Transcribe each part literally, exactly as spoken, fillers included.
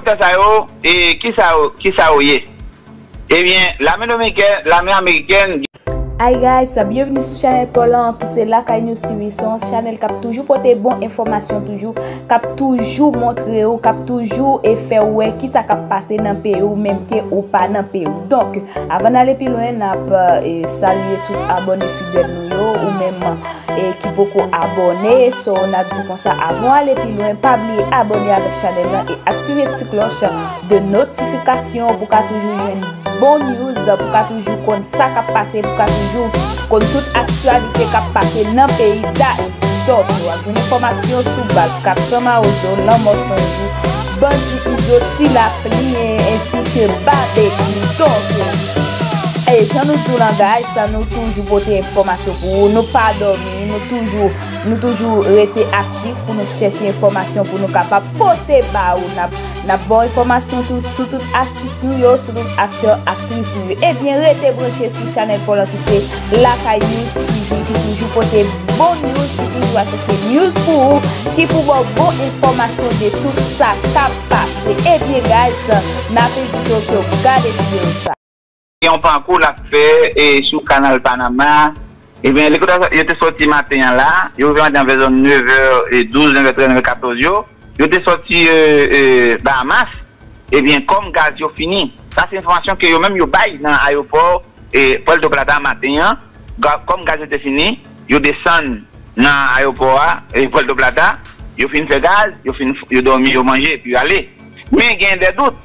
Sa yo, e, kisa yo, kisa yo ye? Ebyen, lame dominikèn, lame amerikèn. Hi guys, byenveni sou chanèl pa w lan ki se Lakay News T V. Se yon chanèl k ap toujou pote bon enfòmasyon toujou, k ap toujou montre w, k ap toujou e fè w wè kisa k ap pase nan peyi w menm ke ou pa nan peyi w. Donk, avan n ale pi lwen, n ap e, salye tout abòne fidèl nou yo, ou menm e, ki poko abòne. So, n ap di konsa, avan w ale pi lwen, pa bliye abòne avèk chanèl lan e aktive ti klòch de notifikasyon pou w ka toujou jwenn bon news, pou w ka toujou konn sa k ap pase, pou w ka toujou konn tout aktyalite k ap pase nan peyi Dayiti. Donk, w ap jwenn enfòmasyon sou baz Kat san Mawozo, Lanmò San Jou, Bandi Izo, Ti Lapli, e, ensi ke Babekyou. Donk, e, jan nou di w lan, guys, nou toujou pote enfòmasyon pou ou. Nou pa dòmi, nou toujou, nou toujou rete aktif pou nou chèche enfòmasyon pou nou kapab pote ba ou. N ap, n ap ba w enfòmasyon tou, sou tout atis nou yo, sou tout aktè, aktris nou yo. Ebyen, rete branche sou chanèl pa w lan ki se Lakay News T V, ki toujou pote bon news, ki toujou al chèche news pou ou, ki pou ba w bon enfòmasyon de tout sa k ap pase. Ebyen, guys, n ap envite w pou w gade videyo sa. Yon pakou l ap fè e, sou kanal Panama. Ebyen, elikoptè sa yo te sòti maten an la, yo rive maten an vè zòn nevè e douz, nevè trèz, nevè katòz yo. Yo te sòti e, e, Bahamas, ebyen, kòm gaz yo fini. Sa se enfòmasyon ke yo menm yo bay nan ayewopò e, Puerto Plata maten an. Ga- Kòm gaz yo te fini, yo desann nan ayewopò a, e, Puerto Plata, yo fin fè gaz, yo fin, yo dòmi, yo manje, epi yo ale. Men gen de dout.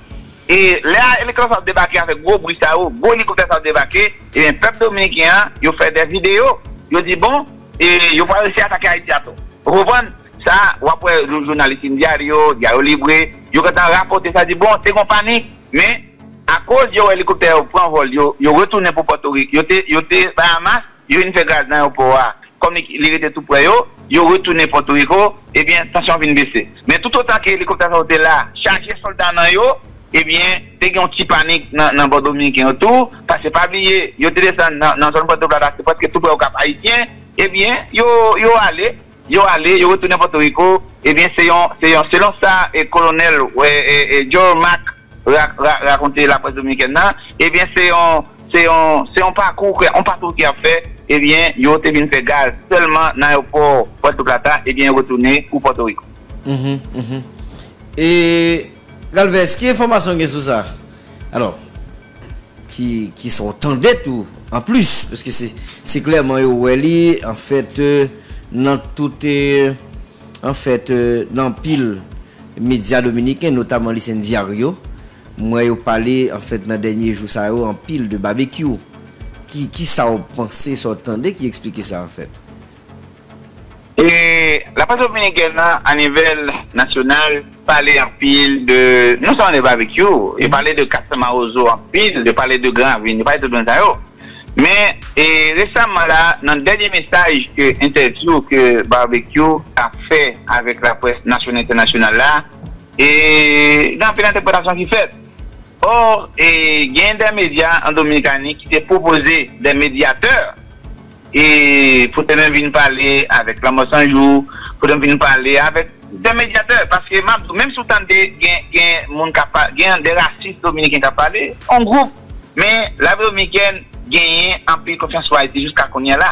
E lè a, elikoptè sa ap debake avèk gwo bri sa yo, gwo elikoptè sa ap debake, ebyen, pèp dominiken an, yo fè de videyo, yo di, bon, e yo pral resi atake Ayiti atò. Ou konprann? Sa, w ap wè jou- jounalis Diario, Diario Libre, yo gentan rapòte sa, di, bon, te gon panik, men, akoz yo wè elikoptè yo pran vòl, yo, yo retounen pou Pòtorik, yo te, yo te Bahamas, yo vin fè gaz nan ayewopò a. Kòm li, li rete tou prè yo, yo retounen Pòtoriko, ebyen, tansyon vin bese. Men toutotan ke elikoptè sa yo te la, chaje sòlda nan yo, ebyen, te gen yon ti panik nan, nan bò dominiken yo tou, paske pa bliye, yo te desann nan, nan zòn Pòtoplata, se prèske tou prè Okap Ayisyen, ebyen, yo, yo ale, yo ale, yo retounen Pòtoriko, ebyen, se yon, se yon, selon sa, e, kolonèl, e, e, e, Joe Mack ra- ra- rakonte laprès dominikèn nan, ebyen, se yon, se yon, se yon pakou, yon pakou ki ap fè, ebyen, yo te vin fè gaz sèlman nan ayewopò Puerto Plata, ebyen, yo retounen pou Pòtoriko. Mhm, mhm. E, Galvez, ki enfòmasyon w gen sou sa? Alò, ki, ki sa w tande tou, anplis, paske se, se klèman yo wè li, anfèt, e, nan tout, e, anfèt, e, nan anpil medya dominiken, notaman Lisandro Diario, m wè yo pale, anfèt, nan dènye jou sa yo, anpil de Babekyou. Ki, ki sa w panse, sa w tande ki eksplike sa, anfèt? E laprès dominikèn nan, a nivel nasyonal, pale anpil de, non sèlman de Babekyou, yo pale de Kat san Mawozo anpil, yo pale de Gran Ravin, yo pale de tout moun sa yo. Men, e, resaman la, nan dènye mesaj ke entèvyou ke Babekyou ap fè avèk laprès nasyonal entènasyonal la, e, gen anpil entèpretasyon ki fèt. Or, e, gen de medya an Dominikani ki te pwopoze de medyatè, e, pou te menm vin pale avèk Lanmò San Jou, pou te menm vin pale avèk de medyatè, paske m ap di w, menm si w tande gen, gen moun k ap pa- gen de rasis dominiken k ap pale, yon gwoup, men lavi dominikèn genyen anpil konfyans pou Ayiti jiska kounye a la.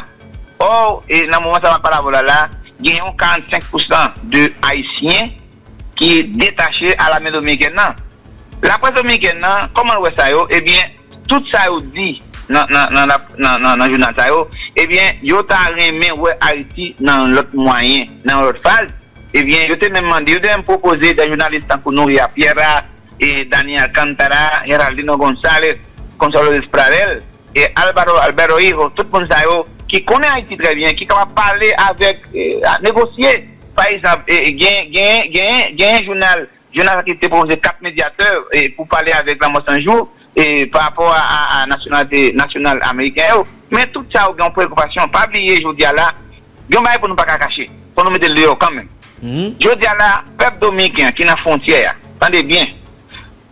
Or, e, nan moman sa m ap pale avè w la, la, gen yon karannsenk pousan de Ayisyen ki detache a lame dominikèn nan. Laprès dominikèn nan, kòman l wè sa yo? Ebyen, tout sa yo di nan, nan, nan, nan, nan, nan jounal sa yo, ebyen, yo ta renmen wè Ayiti nan yon lòt mwayen, nan yon lòt faz. Ebyen, yo te menm mande, yo te menm pwopoze de jounalis tankou Nuria Piera, e Dani Alcántara, Geraldino González, Consuelo Despradel, e Alvaro Alberto Hijo, tout moun sa yo ki konnen Ayiti trè byen, ki kapab pale avèk, e, negosye. Pa egzanp, e, gen, gen, gen, gen jounal, jounal sa ki te pwopoze kat medyatè, e, pou pale avèk Lanmò San Jou, e, pa rapò a, a, a nasyonalite nasyonal ameriken yo. Men tout sa yo gen yon preokipasyon. Pa bliye, jodi a la, gen yon bagay pou nou pa ka kache. Fò nou mete l deyò kanmenm. Jodi a la, pèp dominiken an ki nan fwontyè a, tande byen,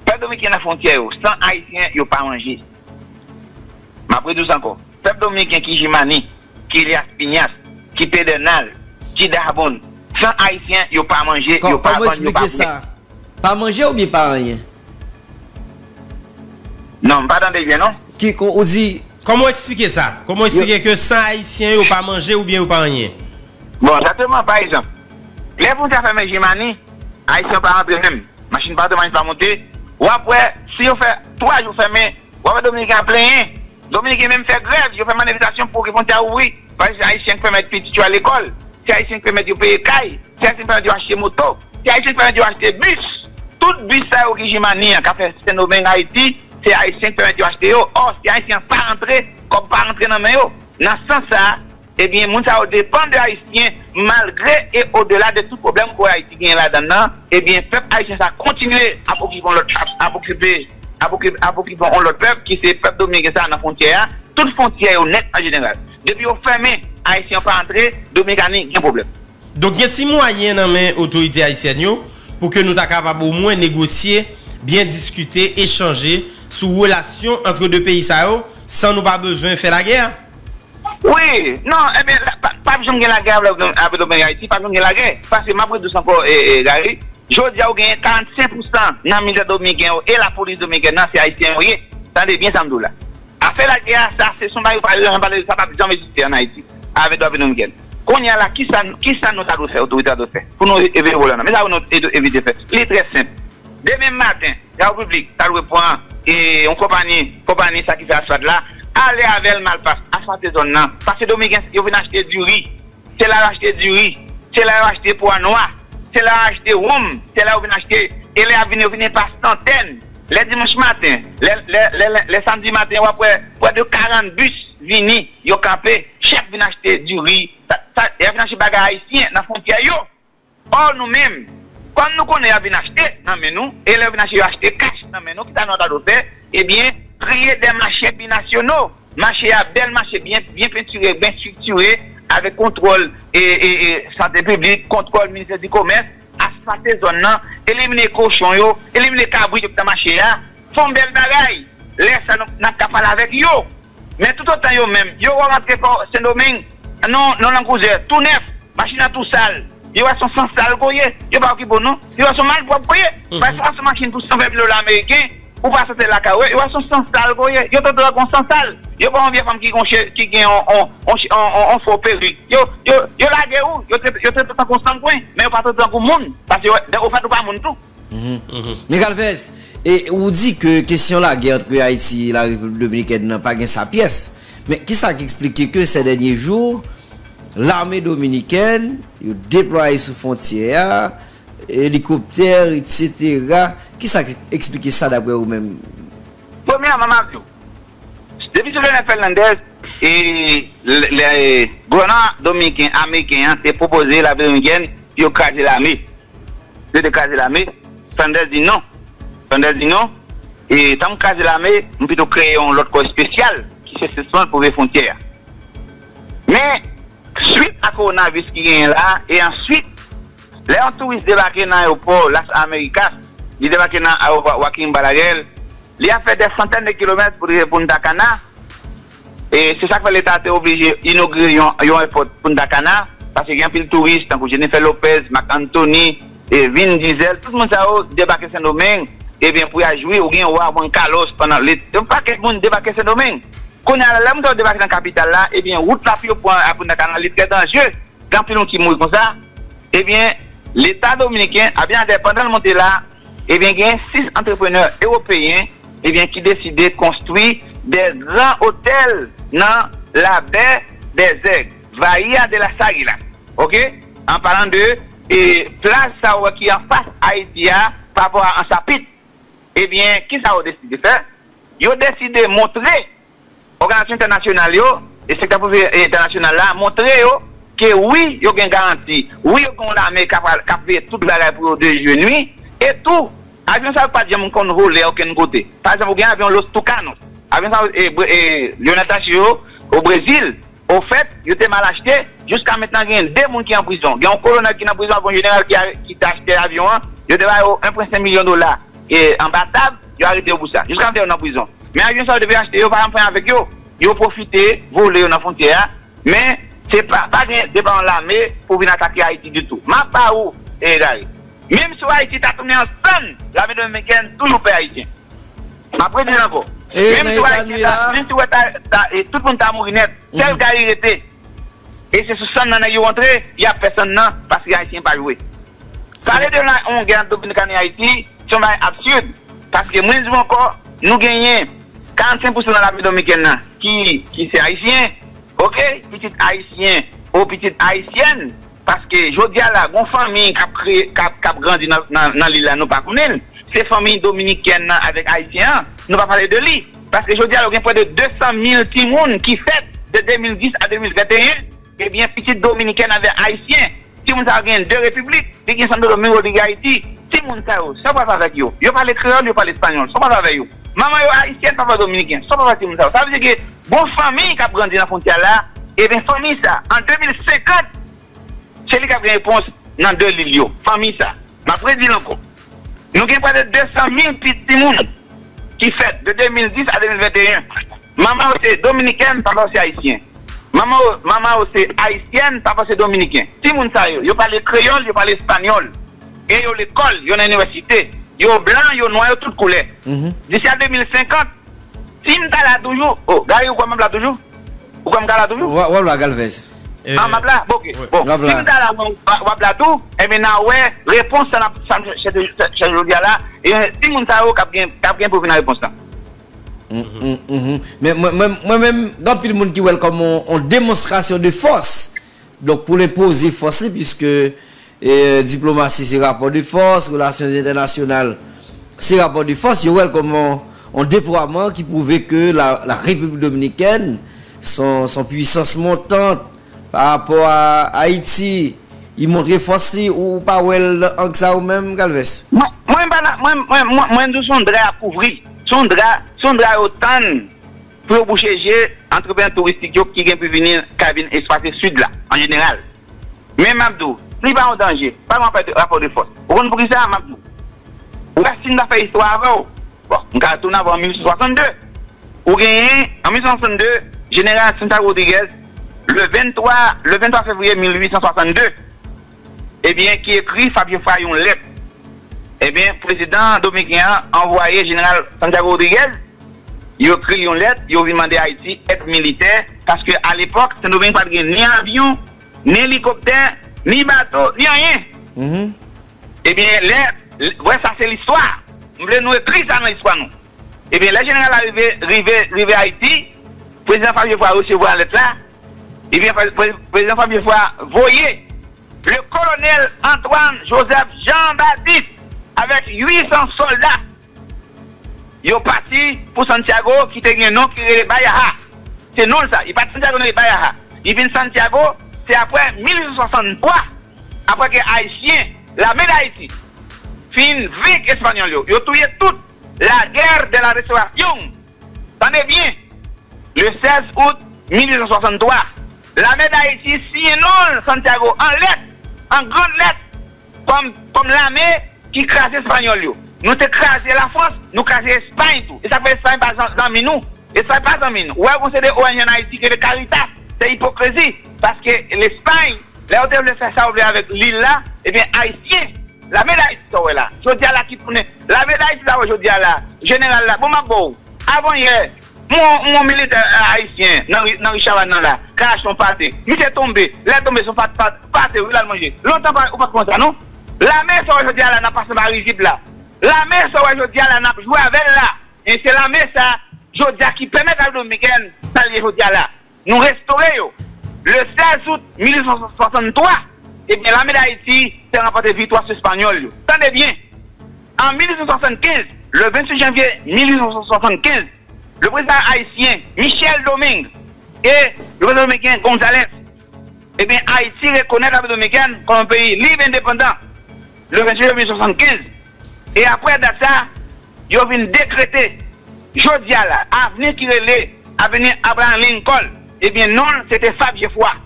pèp dominiken nan fwontyè yo, san Ayisyen, yo pa manje. M ap redi w sa ankò. Pèp dominiken ki Jimani, ki Elías Piñas, ki Pedernal, ki Dajabón, san Ayisyen, yo pa manje, yo pa vann, yo pa bwè. Pa manje oubyen pa anyen? Non, m pa tande byen non. Ki kon ou di Kòman w eksplike sa? Kòman w eksplike ke san Ayisyen yo pa manje oubyen yo pa anyen? Bon, egzakteman, pa egzanp, lè fwontyè a fèmen Jimani, Ayisyen yo pa rantre menm. Machin pa rantre, machin pa monte. W ap wè, si yo fè twa jou fèmen, w ap wè Dominiken ap plenyen. Dominiken menm fè grèv, yo fè manifestasyon pou ke fwontyè a ouvri. Paske se Ayisyen k pèmèt pitit yo al lekòl. Se Ayisyen k pèmèt yo peye kay. Se Ayisyen k pèmèt yo achte moto. Se Ayisyen k pèmèt yo achte bis. Tout bis sa yo ki Jimani an k ap fè Sendomeng Ayiti, se Ayisyen k pèmèt yo achte yo. Ò, si Ayisyen an pa rantre, kòb pa rantre nan men yo. Nan sans sa, ebyen, moun sa yo depann de Ayisyen, malgre e odela de tout pwoblèm ke Ayiti genyen ladan l nan, ebyen, pèp ayisyen sa kontinye ap okipe yon lòt, ap, ap okipe, ap okipe, ap okipe yon lòt pèp, ki se pèp domiken sa nan fwontyè a, tout fwontyè yo nèt an jeneral. Depi yo fèmen, Ayisyen yo pa antre, Dominikani gen pwoblèm. Donk, gen ti mwayen nan men otorite ayisyèn yo pou ke nou ta kapab omwen negosye, byen diskite, echanje sou relasyon antre de peyi sa yo san nou pa bezwen fè lagè? Wi, non, ebyen, pa, p ap janm gen lagè avèk, avèk Dominik Ayiti, p ap janm gen lagè. Paske m ap redi w sa ankò, e, e, Gary, jodi a ou genyen karannsenk pousan nan militè domiken yo e lapolis dominikèn nan se ayisyen yo ye. Tande byen sa m di w la. Afè lagè a, sa se son bagay yo pa janm pale de sa, p ap janm egziste ann Ayiti avèk Repiblik Dominikèn. Kounye a la, kisa, kisa nou ta dwe fè, otorite a dwe fè pou nou evite pwoblèm nan? Men sa pou nou evite fè. Li trè senp. Demen maten, Repiblik ta dwe pran e yon konpanyi, konpanyi sa ki fè asfalt la, ale avè l Malpas, asfalte zòn nan. Paske Domiken yo vin achte diri. Se la yo achte diri, se la yo achte pwa nwa, se la yo achte wonm, se la yo vin achte, e lè y ap vini, yo vini pa santèn. Lè dimanch maten, lè, lè, lè, lè, lè samdi maten, w ap wè prè de karant bis vini, yo kanpe, chèf vin achte diri, sa, sa, y ap vin achte bagay ayisyen nan fwontyè yo. Ò, nou menm, kòm nou konnen y ap vin achte nan men nou, e lè yo vin achte, yo achte kach nan men nou, kisa nou ta dwe fè? Ebyen, kreye de mache binasyonal. Mache a bèl mache, byen, byen pentire, byen estriktire, avèk kontwòl e, e, e sante piblik, kontwòl ministè di komès, asfalte zòn nan, elimine kochon yo, elimine kabrit yo ki nan mache a, fè yon bèl bagay. Lè sa nou, n ap ka pale avèk yo. Men toutotan yo menm, yo wè w rantre Sendomeng, non, non Land Cruiser, tou nèf, machin nan tou sal, yo wè se yon sansal ke w ye, yo pa okipe w non, yo wè se yon malpwòp ke w ye. Paske w ap sou machin pou san ven mil dola ameriken, ou pa sante lakay ou, yo wè se yon sansal ke w ye, yo trete w tankou yon sansal. Yo pran yon vye fanm ki gon che, ki gen yon, yon, yon, yon, yon, yon fo perik, yo, yo, yo lage w, yo trete, yo trete w tankou yon sangwen, men yo pa trete w tankou moun, paske yo, ofèt ou pa moun tou. Michael Vès, e ou di ke kesyon lagè antre Ayiti e Larepiblik Dominikèn nan pa gen sa pyès. Men kisa ki eksplike ke sè dènye jou, lame dominikèn, yo deplwaye sou fwontyè a, elikoptè, etsetera. Kisa ki eksplike sa dapre ou menm? Premyèman, m ap di w, depi Jovenel Fernandez, e, lè, lè, gouvènman dominiken, ameriken an te pwopoze lame dominikèn pou yo kraze lame. Yo te kraze lame. Fernandez di non. Fernandez di non. E tan m kraze lame, m pito kreye yon lòt kò espesyal ki se sispann pwouve fwontyè a. Men, swit a kowonaviris ki genyen la, e answit, lè yon touris debake nan ayewopò Las Americas, li debake nan ayewopò Joaquin Balaguer, li ap fè dè santèn de kilomèt pou l rive Punta Cana. E se sa k fè Leta te oblije inogire yon, yon èpòt Punta Cana, paske gen anpil touris, tankou Jennifer Lopez, Marc Anthony, e Vin Diesel, tout moun sa yo debake Sendomeng, ebyen, pou y al jwi, ou gen wa Juan Carlos, pandan le, yon pakèt moun debake Sendomeng. Kounye a la, lè moun sa yo debake nan kapital la, ebyen, wout la pou yo pran a Punta Cana, li trè danjre. Gen anpil moun ki mouri konsa. Ebyen, Leta dominiken, Abinader, pandan l monte la, ebyen, gen sis antreprenè ewopeyen, ebyen, ki deside konstwi de gran otèl nan la baie des Aigles, Bahía de las Águilas. Oke? An palan de, e, plaj sa yo ki anfas Ayiti a, pa rapò a Ansapit. Ebyen, kisa yo deside fè? Yo deside montre òganizasyon entènasyonal yo, e sektè prive e entènasyonal la, montre yo ke wi, yo gen garanti, wi, yo gen yon lame k ap, k ap veye tout bagay pou yo de jou e nwi, e tou, avyon sa yo pa t janm konn vole okenn kote. Pa egzanp, ou gen avyon Los Tucanos, avyon sa yo, e, Bre-, e, Leonardo DiCaprio, o Brezil, ofèt, yo te mal achte, jiska mentnan gen de moun ki an prizon. Gen yon kolonèl ki nan prizon avèk yon jeneral ki, ki te achte avyon an, yo te ba yo en pwen senk milyon dola, e, anba tab, yo arete yo pou sa. Jiska mentnan yo nan prizon. Men avyon sa yo te vin achte yo, pa janm fè avèk yo. Yo pwofite vole yo nan fwontyè a. Men, se pa, pa gen depa yon lame pou vin atake Ayiti ditou. M ap ba ou, e, Gary. Menm si Ayiti ta tounen an sann, lame dominikèn toujou pè Ayisyen. M ap redi l ankò. Menm si Ayiti ta, menm si wè ta, ta, e, tout moun ta mouri nèt, sèl Gary rete. E se sou sann nan nèg yo antre, y ap fè sann nan, paske Ayisyen pa jwe. Pale de la, yon gè ant Dominikani e Ayiti, se yon bagay absid. Paske mwen di w ankò, nou genyen karannsenk pousan nan lame dominikèn nan ki, ki se Ayisyen, oke? Pitit Ayisyen, ou pitit Ayisyèn, paske jodi a la, gon fanmi k ap kreye, k ap, k ap grandi nan, nan, nan lil la, nou pa konnen l. Se fanmi dominikèn nan avèk Ayisyen an, nou pa pale de li. Paske jodi a la, ou gen prè de de san mil timoun ki fèt de de mil dis a de mil venteyen, ebyen, pitit dominikèn avèk Ayisyen. Timoun sa yo genyen de repiblik, li gen Santo Domingo, li gen Ayiti. Timoun sa yo, sa w pral fè avèk yo? Yo pale kreyòl, yo pale espanyòl, sa w pral fè avèk yo? Manman yo ayisyèn, papa yo dominiken, sa w pral fè timoun sa yo? Sa vle di ke gon fanmi k ap grandi nan fwontyè la, ebyen fanmi sa, an de mil senkant, se li k ap gen repons nan de lil yo, fanmi sa. M ap redi l ankò. Nou gen prè de de san mil pitit timoun ki fèt de de mil dis a de mil venteyen. Manman yo se dominikèn, papa yo se ayisyen. Manman yo, manman yo se ayisyèn, papa yo se dominiken. Timoun sa yo, yo pale kreyòl, yo pale espanyòl. E yo lekòl, yo nan inivèsite. Yo blan, yo nwa, yo tout koulè. Disi a de mil senkant, si m ta la toujou, oh, Gary, ou kwè m ap la toujou? Ou kwè m ka la toujou? W ap la, Galvez. Ah, m ap la? Bon, ok. Bon, si m ta la, w ap la tou, enben, n a wè repons sa n ap, sa n ap chèche, chèche jodi a la. E timoun sa yo k ap gen, k ap gen pou vin nan repons lan. Men mwen, mwen, mwen menm, gen anpil moun ki wè l kòm yon, yon demonstrasyon de fòs. Donk, pou l enpoze fòs li, piske, e, diplomasi se rapò de fòs, relasyon entènasyonal se rapò de fòs, yo wè l kòm yon, yon deplwaman ki pwouve ke la, la Repiblik Dominikèn, son, son pwisans montant pa rapò a Ayiti, li montre fòs li, ou, ou pa wè l nan ang sa ou menm, Galvez? Mwen, mwen pa nan, mwen, mwen, mwen, mwen di w se yon dra y ap kouvri. Se yon dra, se yon dra yo tann pou yo bouche je antreprenan touristik yo ki gen pou vini, ka vin eksplwate Sid la, an jeneral. Men m ap di w, li pa yon danje, pa gen rapò de fòs. Ou konn poukisa? M ap di w. Ou wè si n ta fè istwa avè w, bon, m ka tounen avè w an mil uit san swasann de. Ou genyen, an mil uit san swasann de, jeneral Santiago Rodriguez, le venntwa, le venntwa fevriye mil uit san swasann de, ebyen, ki ekri Fabio Frei yon lèt. Ebyen, prezidan dominiken an anvwaye jeneral Santiago Rodriguez, yo ekri l yon lèt, yo vin mande Ayiti èd militè, paske alepòk, Sendomeng pa t gen ni avyon, ni elikoptè, ni bato, ni anyen. Ebyen, lè, lè, wè sa se listwa. M vle nou ekri sa nan listwa nou. Ebyen, lè jeneral la rive, rive, rive Ayiti, prezidan Fabio Frei resevwa lèt la, ebyen, pre-, pre-, prezidan Fabio Frei voye le colonel Antoine Joseph Jean-Baptiste avèk uit san sòlda. Yo pati pou Santiago ki te gen non ki rele Bayaha. Se non l sa. Li pa t Santiago, non, li Bayaha. Li vin Santiago, se apre mil uit san swasanntwa, apre ke Ayisyen, lame d Ayiti, fin venk Espanyòl yo. Yo touye tout. La guerre de la restauration. Tande byen. Le sèz out mil uit san swasanntwa, lame d Ayiti siyen non l Santiago an lèt, an gran lèt, kòm, kòm lame ki kraze Espanyòl yo. Nou te kraze Lafrans, nou kraze Espay tou. E sa fè Espay pa zan-, zanmi nou. Espay pa zanmi nou. Ou wè, gon seri de O N G ann Ayiti ki rele Caritas, se ipokrezi. Paske Lespay, lè yo te vle fè sa yo vle avèk lil la, ebyen, Ayisyen, lame d Ayiti sa w wè la, jodi a la ki tounen, lame d Ayiti sa w wè jodi a la, jeneral la, bon, m ap ba w, avanyè, yon, yon militè, e, ayisyen nan ri, nan ri Chavàn nan la, krache yon pate. Misye tonbe. Lè l tonbe, se yon pat-, pat-, pate, wi, l al manje. Lontan pa, ou pa t konn sa, non? Lame sa w wè jodi a la, n ap pase anba rizib la. Lame sa w wè jodi a la, n ap jwe avè l la. E se lame sa, jodi a, ki pèmèt Repiblik Dominikèn, sa l ye jodi a la. Nou restore yo. Le sèz out mil uit san swasanntwa, ebyen, lame d Ayiti te ranpòte viktwa sou Espanyòl yo. Tande byen! An mil uit san swasannkenz, le venntuit janvye mil uit san swasannkenz, le prezidan ayisyen Michel Domingue e le prezidan dominiken González, ebyen, Ayiti rekonèt Repiblik Dominikèn kòm yon peyi lib endepandan le venntuit janvye swasannkenz. E apre dat sa, yo vin dekrete, jodi a la, avni ki rele Avni Abraham Lincoln, ebyen, non l, se te Fabie Froy.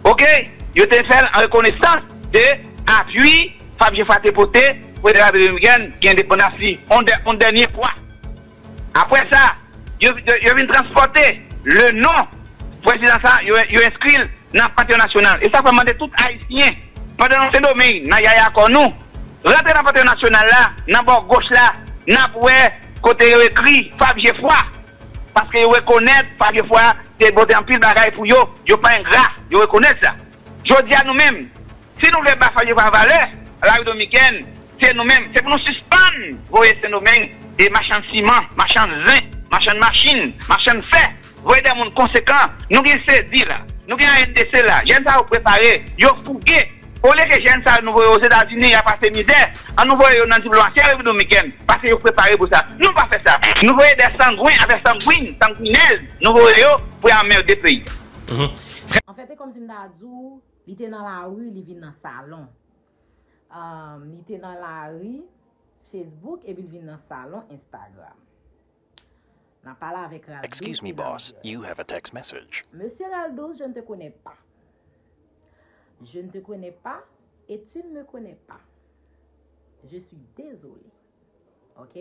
Oke? Yo te fè l an rekonesans de apui Fabie Froy te pote pou ede Repiblik Dominikèn gen endepandans li, yon dè-, yon dènye fwa. Apre sa, yo, yo, yo vin transpòte le non prezidan sa, yo, yo enskri l nan Panteyòn Nasyonal. E sa fè m mande tout Ayisyen, pandan nou Sendomeng, nan yaya kò nou, Rantre nan panteyòn nasyonal la, nan bò goch la, n ap wè kote yo ekri Fab Jefwa. Paske yo rekonèt Fab Jefwa te pote anpil bagay pou yo. Yo pa engra, yo rekonèt sa. Jodi a nou menm, si nou vle ba Fab Jefwa valè, Repiblik Dominikèn, se nou menm. Se pou nou sispann voye Sendomeng e machann siman, machann zen, machann machin, machann fè. Voye de moun konsekan. Nou gen sedi la. Nou gen A N D C la. Jèn sa yo prepare. Yo fouge. Olye ke jèn sa yo nou voye Ozetazini, y a pase mizè, an nou voye yo nan diplomasi Repiblik Dominikèn. Paske yo prepare pou sa. Nou pa fè sa. Nou voye de sangwen avèk sangwin, sangwinèz. Nou voye yo pou y anmède peyi. Anfèt, se kòmsi m ta di w, li te nan lari, li vin nan salon. Ahn, li te nan lari Facebook epi l vin nan salon Instagram. N ap pale avèk Raldos. Excuse me, boss, you have a text message. Monsieur Raldos, je ne te connais pas. Je ne te connais pas et tu ne me connais pas. Je suis désolé. Ok?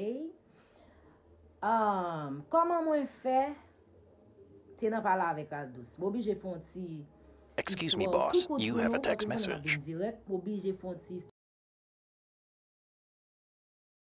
Um, kòman mwen fè te nan pale avèk Raldos? Mwen oblije fè yon ti Excuse me, boss, you have a text message. Dirèk, mwen oblije fè yon ti